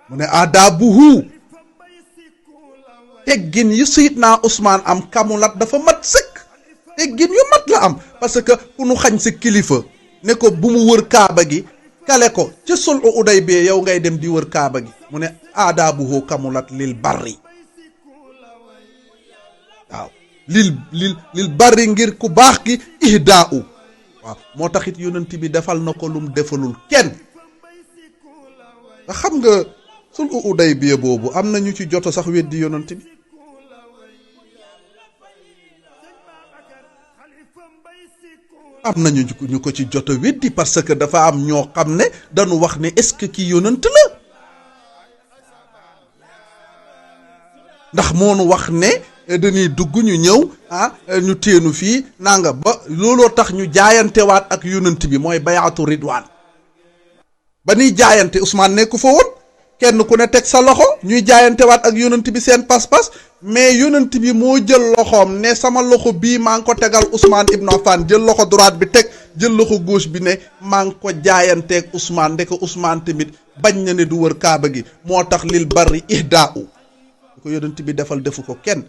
mu ne aadaabuhu teggin yi Seydina Ousmane am kamulat dafa mat sëkk teggin yu mat la am parce que ku nu xañ sa kilifa ne ko bu mu wër kaaba gi kale ko ca sulhu Udaybiya yow ngay dem di wër kaaba gi mu ne aadaabuhu kamulat lil barri waaw lil barri ngir ku baax gi ihdaa'u waaw moo taxit yonent bi defal na ko lum defalul kenn nga xam nga sulhu Udaybiya boobu am na ñu ci joto sax weddi yonent bi am na ñu ko ci joto weddi parce que dafa am ñoo xam ne dañu wax ne est-ce que kii yonent la ndax moonu wax ne dañuy dugg ñu ñëw ñu teenu fii nanga ba looloo tax ñu jaayantewaat ak yonent bi mooy bayaatu ridwaan ba ñuy jaayante Ousmane nekku fa woon kenn ku ne teg sa loxo ñuy jaayantewaat ak yonent bi seen pas-pas mais yonent bi moo jël loxoom ne sama loxo bii maa ngi ko tegal Ousmane Ibn Affan jël loxo droite bi teg jël loxo gauche bi ne maa ngi ko jaayanteeg Ousmane ndeke Ousmane tamit bañ na ne du wër kaaba gi moo tax lil barri ihdaa'u ko yonent bi defal defu ko kenn